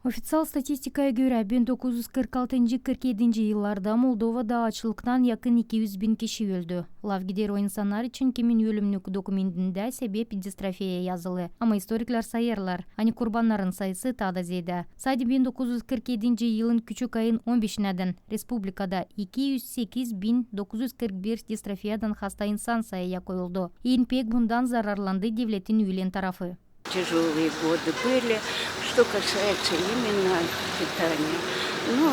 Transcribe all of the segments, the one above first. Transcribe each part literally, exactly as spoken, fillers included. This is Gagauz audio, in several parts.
Ofiţial statistikaya görä, bin dokuz üz kırk altıncı, kırk edinci yıllarda Moldovada aaçlıktan yakın iki üz bin kişi öldü. Lafgider o insannar için, kimin ölümnük dokumentindä sebep distrofiya yazılı. Ama istoriklär sayêrlar, ani kurbannarın sayısı taa da zeedä. Sade bin dokuz üz kırk edinci yılın küçük ayın on beşinädän respublikada iki üz sekiz bin dokuz üz kırk bir distrofiyadan hasta insan sayıya koyuldu. En pek bundan zararlandı devletin ülen tarafı. Тяжёлые годы были. Что касается именно питания, ну,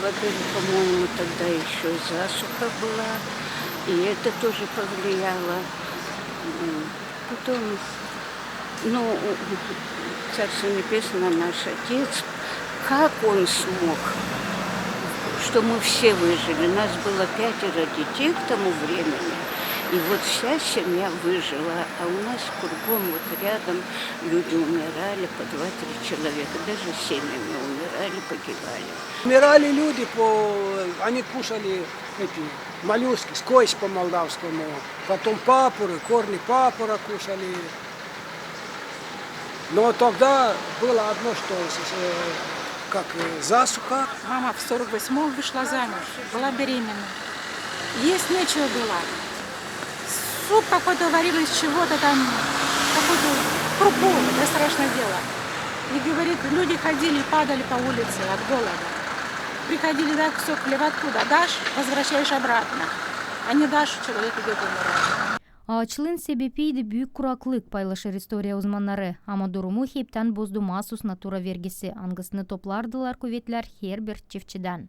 во-первых, по-моему, тогда ещё засуха была, и это тоже повлияло. М, потом, ну, Царство Небесное, наш отец, как он смог, что мы все выжили. Нас было пятеро детей к тому времени, и вот вся семья выжила, а у нас кругом, вот рядом, люди умирали по два-три человека, даже семьями умирали, погибали. Умирали люди, по, они кушали эти моллюски, скойсь по-молдавскому, потом папоры, корни папора кушали. Но тогда было одно, что, э, как, э, засуха. Мама в сорок восьмом вышла замуж, была беременна. Есть нечего было. Суп какой-то варили из чего-то там, какую-то крупу, это страшное дело. И, говорит, люди ходили, падали по улице от голода. Приходили, дай кусок хлеба, откуда дашь, возвращаешь обратно. А не дашь, человек идёт, умирает. Aaçlıın sebepiydi büük kuraklık, paylaşêr istoriya uzmannarı, ama durumu heptän bozdu maasus natura vergisi, angısını toplardılar kuvetlär herbir çiftçidän.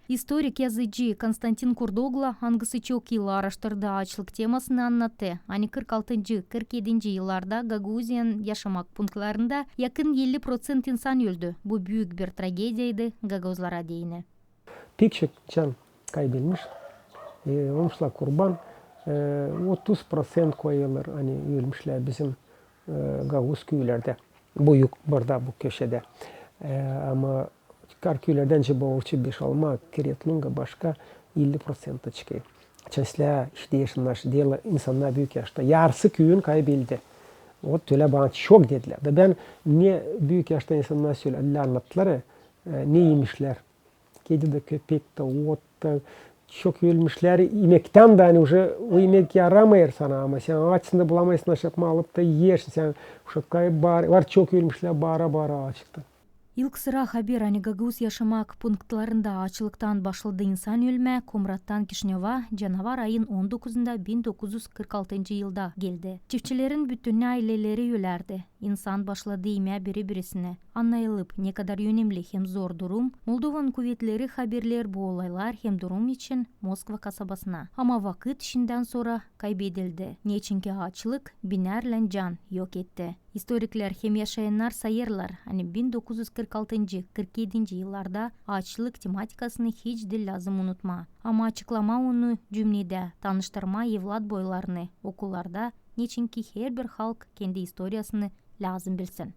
İstorik, yazıcı Konstantin Kurdogla, angısı çok yıl aaraştırdı aaçlık temasını, annattı, ani kırk altıncı, kırk edinci yıllarda Gagauziyanın yaşamak punktlarında yakın elli proţent insan öldü. Bu büük bir trageediyaydı gagauzlara deyni. Pek çok can kaybelmiş, e, olmuşlar kurban, e, otuz proţent koyêrlar, ani ölmüşlär bizim, e, gagauz küülerdä. Bu yu-, burada, bu köşedä. E, ama çıkar küülerdän, Çebaovçı, Beşalma, Keretlunga, başka elli proţent çıkêr. Çaslää, işte, yaşannar, işte, deyni insannar büük yaşta. Yarısı küüyün kaybeldi. Ot ölä bana çok dedilär. Da bän ne büük yaşta insannar sölä-, annattılar, e, ne imişlär. Kedi dä, köpek tä, ot ta, çok ölmüşlär imektän dä, ani uje o imek yaramêêr sana, ama sän aaçsın da bulamêêrsın, aşapma alıp ta iyeersin, sän uşakları baar-, var çok ölmüşlär baara-baara aaçlıktan. İlk sıra haber, ani gagauz yaşamak punktlarında aaçlıktan başladı insan ölmää, Komrattan Kişinöva canavar ayın on dokuzunda bin dokuz üz kırk altıncı yılda geldi. Çiftçilerin bütün aileleri ölärdi. İnsan başladı imää biri-birisinä. Annayılıp, ne kadar önemli hem zor durum, Moldovanın kuvetleri haberleer bu olaylar hem durum için Moskva kasabasına. Ama vakıt şindän sora kaybedildi. Neçinki aaçlık binärlän can yok etti. İstoriklär hem yaşayannar sayêrlar, ani bin dokuz üz kırk altıncı, kırk edinci yıllarda aaçlık tematikasını hiç diil lääzım unutmaa. Ama açıklamaa onu cümnedä, tanıştırmaa evlat boylarını okullarda, neçinki herbir halk kendi istoriyasını lääzım bilsin.